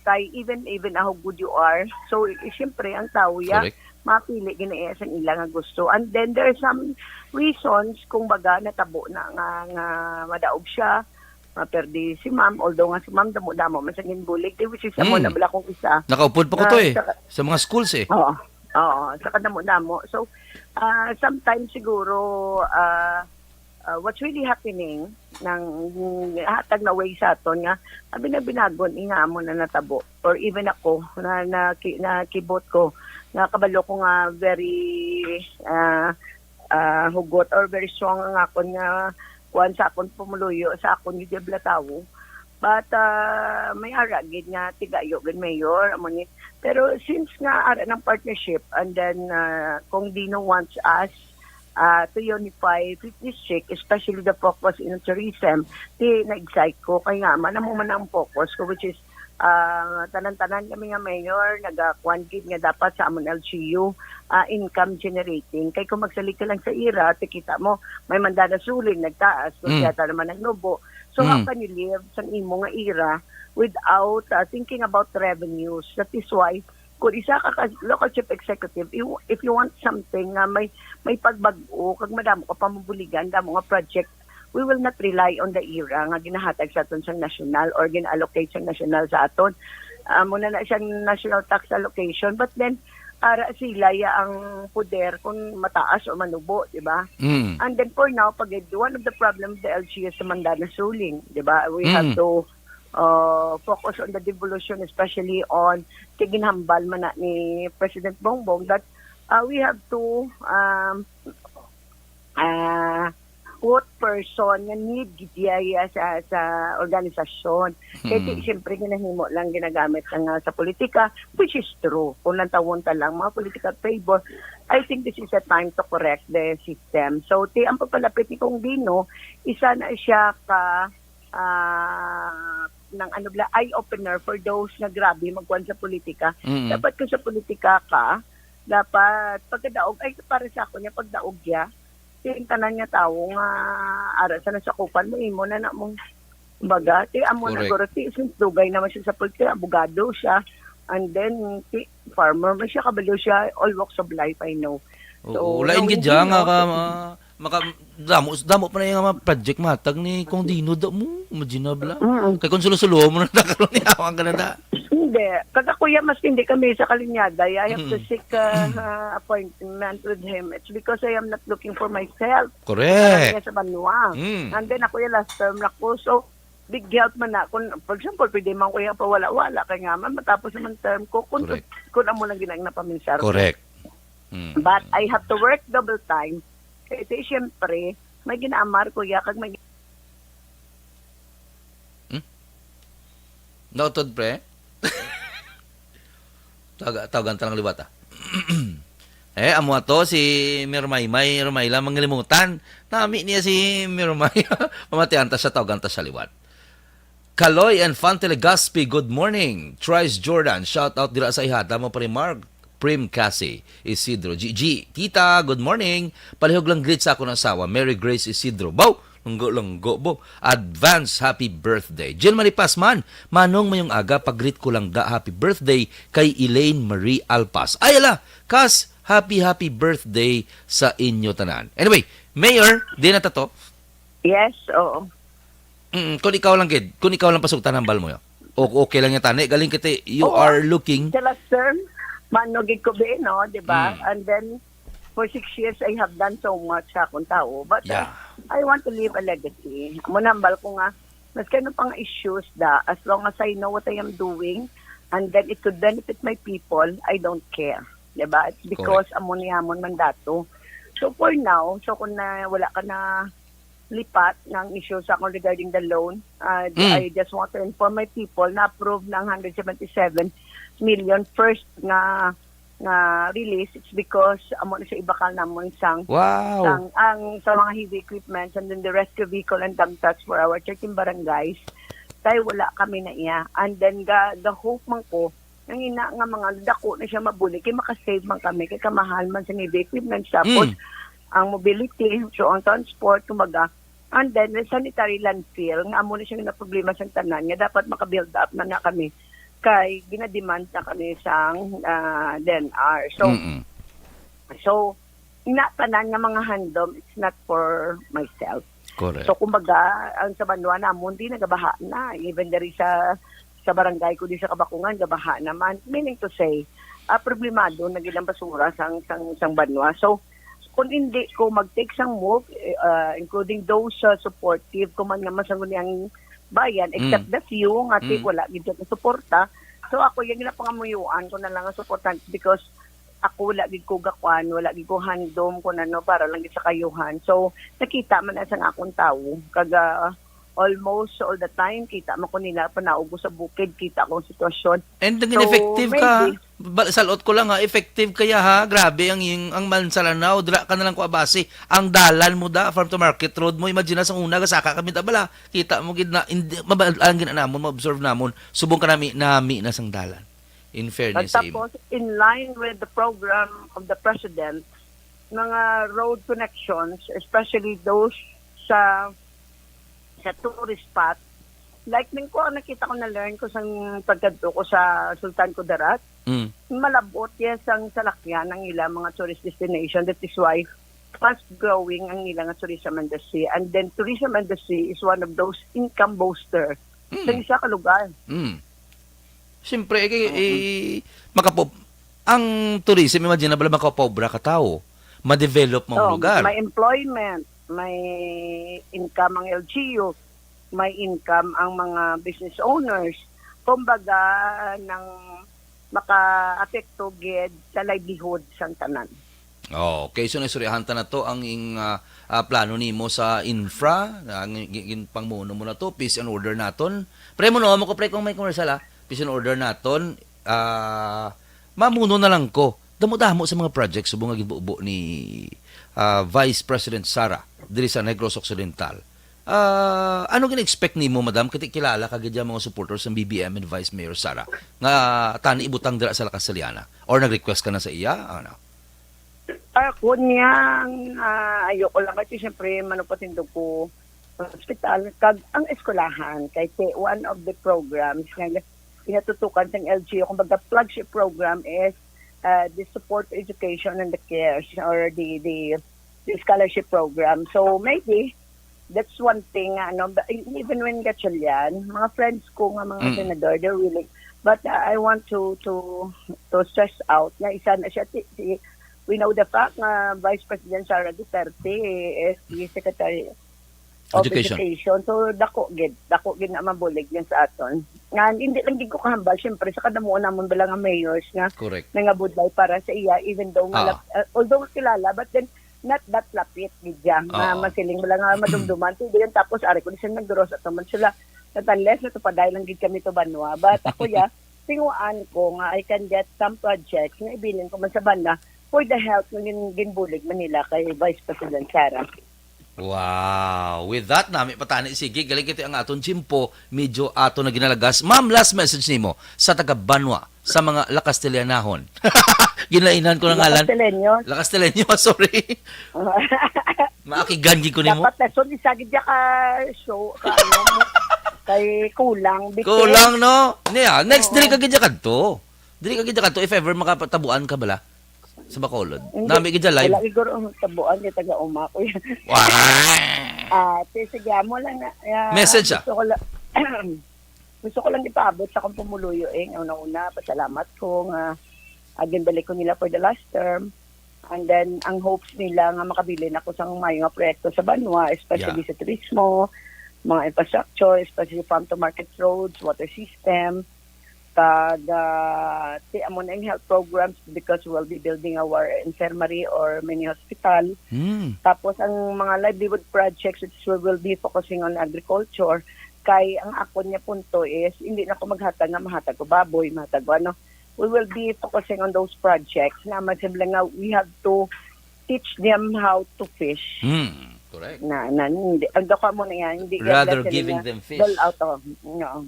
Kay even, even how good you are, so, eh, siyempre, ang tao, ya, Correct. mapili gina iya sang ila nga gusto. And then, there are some reasons kung baga natabo na nga, nga madaog siya, maperdi si ma'am, although nga si ma'am damo-damo man sa ginbulig, di, which is amo Mm. na bala kung isa. Nakaupod pa ko Ah, to eh. saka Sa mga schools eh. Oo. Oo, sa kadamo-damo. So, ah, sometimes siguro, ah, ah, what's really happening, nang hatag na way sa aton nga, abi na binagon, inga amo na natabo. Or even ako, na, na, ki-, na kibot ko, nga kabalo ko nga very, ah, ah, hugot or very strong ang akon nga kuan sa akon pumuluyo, sa akon gid nga tawo. But, ah, may ara gid nga tigayo gid, Mayor, amo ni. Pero since nga ara ng partnership, and then, ah, kung Dino wants us, ah, to unify fifth district, especially the focus in tourism, di na-excite ko. Kay nga man, amo man ang focus ko, which is, ah, tanan-tanan kami nga mayor, nagakuan gid nga dapat sa amon L G U, ah, income generating. Kay kung magsalig ka lang sa ira, tikita mo, may mandana suling nagtaas, kung Mm. siyata naman nagnubo. So, how Mm. can you live sa imo nga ira without, ah, thinking about revenues? That is why, kung isa ka, ka local chief executive, you, if you want something nga may, may pagbag-o, kag madamo ka pamabuligan, damo nga project, we will not rely on the ira nga ginahatag sa aton sang national or gina-allocate sang national sa aton. Amo na na siyang national tax allocation, but then, ara sila ya ang poder kung mataas o manubo, di ba? Mm. And then for now, pag one of the problems the L G U sa mandana suling, di ba? We have Mm. to, uh, focus on the devolution, especially on kay ginhambal man na ni President Bongbong that, uh, we have to, um, ah, put person nga need gid iya sa, sa organisasyon. Kay di, Mm. siyempre, ginahimo lang ginagamit lang nga sa politika, which is true. Kung lantawon ta lang, mga political favor, I think this is a time to correct the system. So, ti, ang pagpalapit ni Kong Dino, isa na siya ka, ah, ng ano bala, eye-opener for those nga grabe magkuan sa politika. Mm. Dapat kung sa politika ka, dapat pagkadaog, ay, para sa ako niya, pagdaog ya, yung tanan nga tawo nga ara sa nasakupan mo, imo na na mong, kumbaga, ti amo na Correct. guro, ti, since dugay naman siya sa politika, abogado siya, and then, ti, farmer man siya, kabalo siya, all walks of life, I know. Oo, So, lain no, gid hindi, siya nga no? ka, ah, maka, damo, damo pa na yung mga project matag ni Kong Dino da mo, imagine na bala. Mm. Kay kung sulo-sulo mo na karon ni awang ka na da. Hindi. Kag ako ya, mas hindi kami sa kalinyada. I have to Mm. seek, uh, uh, appointment with him. It's because I am not looking for myself. Correct. Kaya sa banwa. Mm. And then ako ya, last term na ko. So, big help man na. Kung, for example, pwede man ko ya pawala-wala. Kaya nga man, matapos naman term ko. Kung, Correct. kung amo lang ginang napaminsar ko. Correct. Mm. But I have to work double time. Kasi siyempre, may ginaamar ko ya, kag may Hmm? Nautod, pre? Tawag, tawagan ta lang liwat, ah. Eh, amo ato si Mirmay. May Mirmay lang mangalimutan. Nami niya si Mirmay. Pamatian ta siya, tawagan ta siya liwat. Kaloy Infante Legaspi, good morning. Tris Jordan, shout out dira sa ihada mo, Pare Mark. Prim Cassie Isidro, G G, Tita, good morning. Palihog lang greet sa akong asawa, Mary Grace Isidro. Baw, lunggo-lunggo, bo. Advance happy birthday. Jen Marie Pasman, Manong, mayong aga, pag-greet ko lang da, happy birthday kay Elaine Marie Alpas. Ay, ala, kas, happy, happy birthday sa inyo tanan. Anyway, Mayor, di na tato. Yes, oo. Mm, kung ikaw lang gid, kung ikaw lang pasugtan ang bal mo, o okay lang yung tani, galing kita, you Oo. are looking Sa last term, mano gid ko be, no, di ba? Mm. And then, for six years, I have done so much sa akong tao. But, uh, Yeah. I want to leave a legacy. Amo na, hambal ko nga, mas kano pang issues da, as long as I know what I am doing, and then it could benefit my people, I don't care. Di ba? It's because Correct. amo ni amon mandato. So, for now, so kung na, wala ka na lipat nga ang issue sa akon regarding the loan. Uh, Mm. I just want to inform my people na approve na ang hundred seventy-seven million first nga nga release. It's because amo na siya ibakal namon sang Wow. sang ang sa mga heavy equipments and then the rescue vehicle and dump trucks for our thirteen barangays. Kay wala kami na iya. And then ga, ga hope man ko nang ina nga mga dako na siya mabulig kay makasave man kami kay kamahal man sa heavy equipments. Tapos Mm. ang mobility, so ang transport, kumbaga, and then the sanitary landfill nga amo na siya na problema sa tanan nga dapat maka-build up na na kami kay ginademand na kami sang ah, D N R. So, Mm-mm. so na tanan nga mga handom, it's not for myself. Correct. So kumbaga, ang sa banwa namon di nagabaha na, even diri sa sa barangay ko di sa Kabakungan gabaha naman. Meaning to say, ah, problemado na gid ang basura sang sang sang banwa. So kung hindi ko mag-take sang move, eh, ah, including those uh, supportive ko man nga masangguni ang bayan, except Mm. the few nga ti Mm. wala gid siya suporta. So ako yung ginapangamuyuan ko na lang ang suportante because ako wala gid ko gakuan, wala gid ko handom kung ano para lang gid sa kayuhan. So nakita man na sang akong tawo kag ah, almost all the time kita man ko nila panaog ko sa bukid, kita ko ang sitwasyon. And naging So, effective ka. maybe. Bal-, salot ko lang ha, effective kaya ha. Grabe ang iyong, ang Mansalanaw, dira ka na lang ko abasi. Ang dalan mo da, farm to market road mo, imagine na sa una, gasaka kami ta bala. Kita mo gid na, hindi, mabal-, ang gina namon, ma-observe namon, subong ka nami, nami na sang dalan. In fairness sa imo. Tapos, in line with the program of the President, mga road connections, especially those sa sa tourist spot, like ning ko, nakita ko, na-learn ko sang pagkadto ko sa Sultan Kudarat, Mm. malabot yan sang salakyan ang ilang mga tourist destination. That is why fast growing ang ilang tourism industry. And then tourism industry is one of those income booster sa Mm. isa ka lugar. Mm. Siyempre, eh, Oo. eh, makapo-, ang tourism, imagine na bala makapobra ka tao, ma-develop mo ang Oh, lugar. May employment, may income ang L G U, may income ang mga business owners. Kumbaga, nang maka-apekto gid sa livelihood sang tanan. Oh, okay, so naistoryahan ta na to ang ing, ah, ah, plano nimo sa infra, ah, ang gi-, gin-, pangmuno mo na to, peace and order naton. Pre, muno mo ko, pre, kung may commercial, ah, peace and order naton, ah, mamuno na lang ko. Damo-damo sa mga projects subong nga ginbubo ni, ah, Vice President Sara diri sa Negros Occidental. Ah, ano gina-expect nimo, madam? Kay kilala ka gid ang mga supporters ng B B M and Vice Mayor Sara nga tani ibutang dira sa La Castellana? Or nag-request ka na sa iya? Ano? Ah, kun niya, ah, ayoko lang kasi siyempre manupatindog ko sa hospital. Kag ang eskwelahan, kay si-, one of the programs nga pinatutukan sang L G U, kumbaga flagship program is ah, the support education and the cares or the, the, the scholarship program. So maybe that's one thing nga, ano, but e-, even when Gatchalian, mga friends ko nga mga Mm. senador, they're willing. But uh, I want to to to stress out na isa na siya, si, si, we know the fact nga Vice President Sara Duterte is the Secretary of Education. Education. So dako gid, dako gid na mabulig yan sa aton. Nga hindi lang gid ko kahambal, syempre, sa kadamuan namon bala nga mayors nga Correct. nangabudlay para sa iya, even though nga Ah. lap-, uh, although kilala, but then not that lapit gid siya nga Ah. masiling bala nga madumduman. Pwede yan, tapos ari ko di siya nagduro sa ato man sila. Not unless natupaday lang gid kami to banwa. But ako ya, tinguan ko nga I can get some projects nga ibilin ko man sa banda for the help nga gin-, ginbulig man nila kay Vice President Sara. Wow. With that, nami patani, sige, galing kiti ang aton tiyempo, medyo ato na ginalagas. Ma'am, last message nimo sa taga Banwa, sa mga La Castellanahon. Ginlainan ko ng ngalan. Castellano. La Castellano, sorry. Maakigan gid ko nimo. Dapat na, so, isa gid ka show, ka, ano, kay kulang. Bitaw. Kulang, no? Niya, next Oo. Diri ka gid kadto. Diri ka gid kadto if ever makatabuan ka bala sa Bacolod. Hindi. Nami gid live. Wala siguro ang tabuan kay taga uma ko yan. Wala. Ah, te, sige, amo lang na, ah, Message, ah. gusto ko lang, gusto ko lang ipaabot sa akong pumuluyo, eh. Una-una, pasalamat ko nga, ah, ginbalik ko nila for the last term. And then, ang hopes nila nga makabilin ako sa maayo nga proyekto sa banwa, especially Yeah. sa turismo, mga infrastructure, especially farm to market roads, water system. Kag, ah, ti amo na yung health programs because we'll be building our infirmary or mini hospital. Hmm. Tapos ang mga livelihood projects, which we will be focusing on agriculture, kay ang akon nga punto is, hindi na ko maghatag nga mahatag ko baboy, mahatag ko ano. We will be focusing on those projects na masimple nga we have to teach them how to fish. Hmm, correct. Na, na, hindi, ang dako mo na yan, hindi yan Rather sila giving nga them fish. Dole out, oh. No.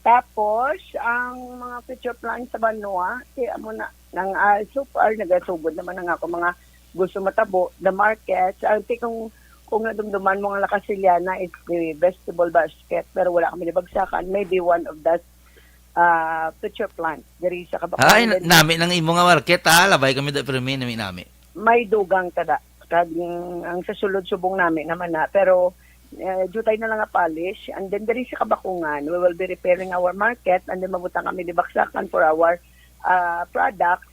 Tapos, ang mga future plans sa banwa, kaya mo na, nang, ah, so far, nagasugod naman ang ako mga gusto matabo, the markets. Ang ti kung, kung nadumduman mo nga La Castellana is the vegetable basket, pero wala kami nabagsakan, maybe one of the ah, future plants diri sa Kabakuan. Ay, na- nami nang imo nga market, ha? Labay kami da, pero may nami-nami. May dugang tada. Kag, mm, ang sa sulod subong nami naman na. Pero, eh, jutay na lang nga polish. And then, diri sa Kabakungan, we will be repairing our market. And then, mabutang kami di baksakan for our ah, products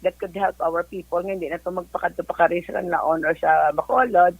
that could help our people. Nga hindi na to magpakadto pa kari sa Canlaon or sa Bacolod.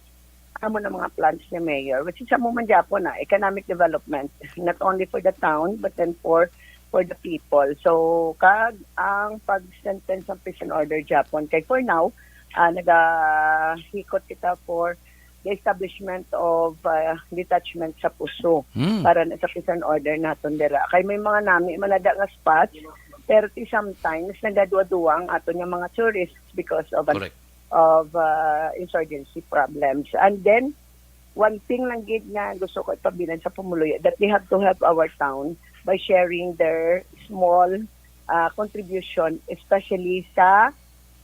Amo na mga plans ni Mayor, which is amo man gyapon na economic development, not only for the town, but then for for the people. So, kag ang pag-strengthen sa peace and order gyapon. Kay for now, ah, nagahikot kita for the establishment of ah, detachment sa puso Hmm. para na sa peace and order naton dira. Kay may mga nami manada nga spots, pero ti sometimes nagaduwa-duwa ang aton nga mga tourists because of an, Correct. of ah, insurgency problems. And then, one thing lang gid nga gusto ko ipabilan sa pumuluyo, that they have to help our town by sharing their small ah, contribution, especially sa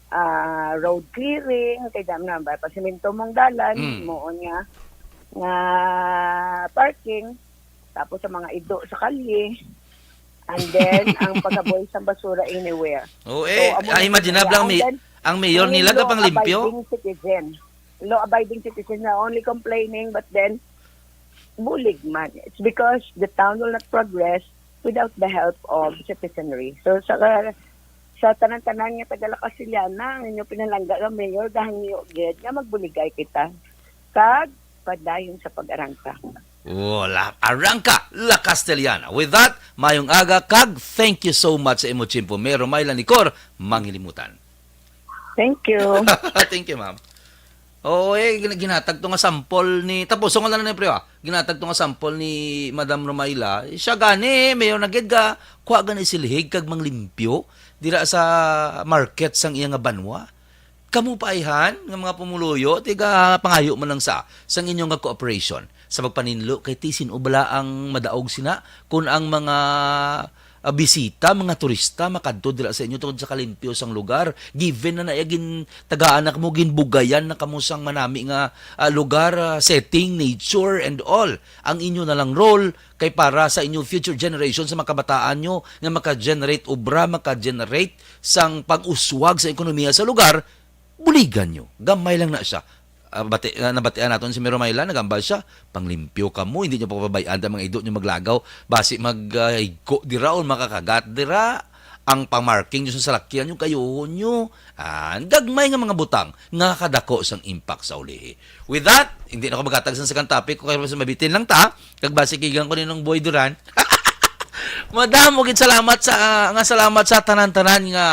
ah, road clearing, kay dam na ba, pasimento mong dalan, Mm. mo nga nga parking, tapos sa mga ido sa kalye, and then ang pagkabuhi sa basura anywhere. Oh, eh, So, amo ah, na imagine siya. lang, And may, then, ang mayor Only nila gapang limpyo. Law-abiding citizen. Law-abiding citizen na only complaining, but then bulig man. It's because the town will not progress without the help of citizenry. So, sa sa tanan-tanan nga taga La Castellana, ang inyo pinalangga nga mayor, gahangyo gid nga magbuligay kita. Kag padayon sa pag-arangka. Wala. Arangka, La Castellana. With that, mayong aga, kag thank you so much sa imo tiyempo. Mayor Romayla Nicor, manghilimutan. Thank you. Thank you, ma'am. Oo, eh, gin- ginhatag to nga sample ni, tapos, so, nga lang na, pre, ah. Ginhatag to nga sample ni Madam Romayla. Siya gani, mayor na gid ka, kuha gani silhig kag manglimpyo dira sa market sang iya nga banwa. Kamo pa ayhan nga mga pumuluyo, tiga pangayo man lang sa, sang inyo nga cooperation sa pagpaninlo kay ti sin-o bala ang madaog sina kun ang mga ah, bisita, mga turista makadto dira sa inyo tungod sa kalimpyo sang lugar. Given na naya gin tagaan na kamo, ginbugayan na kamo sang manami nga ah, lugar, ah, setting, nature and all. Ang inyo na lang role kay para sa inyo future generation, sa mga kabataan nyo nga maka-generate obra, maka-generate sang pag-uswag sa ekonomiya sa lugar, buligan nyo. Gamay lang na siya. Ah, bati, ah, nabatian naton si Miro Mayla, nagambal siya, panglimpyo kamo, hindi nyo papabayaan ang mga ido nyo maglagaw, basi mag ah, higko dira o makakagat dira. Ang pamarking nyo sa salakyan nyo, kayuhon nyo. Ah, gagmay nga mga butang nga kadako sang impact sa ulihi. With that, hindi na ako maghatag sa second topic ko kay mas mabitin lang ta. Kag basi kigang ko ninong Boy Duran. Madamo gid salamat sa ah, nga salamat sa tanan-tanan nga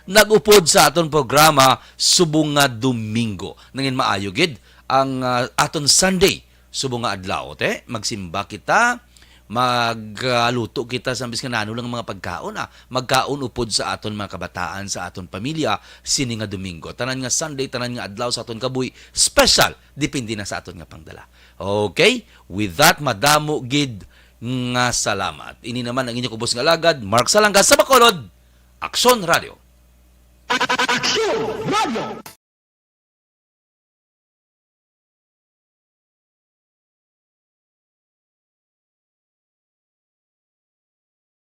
nag-upod sa aton programa subong nga Domingo. Nangin maayo gid ang ah, aton Sunday subong nga adlaw, te. Magsimba kita, magluto kita sa bisan ano lang mga pagkaon, ah. Magkaon upod sa aton mga kabataan, sa aton pamilya sini nga Domingo. Tanan nga Sunday, tanan nga adlaw sa aton kabuhi, special, depende na sa aton nga pangdala. Okay? With that, madamo gid nga salamat. Ini naman ang inyong ubos nga alagad, Mark Salangga sa Bacolod, Aksyon Radio. Aksyon Radio.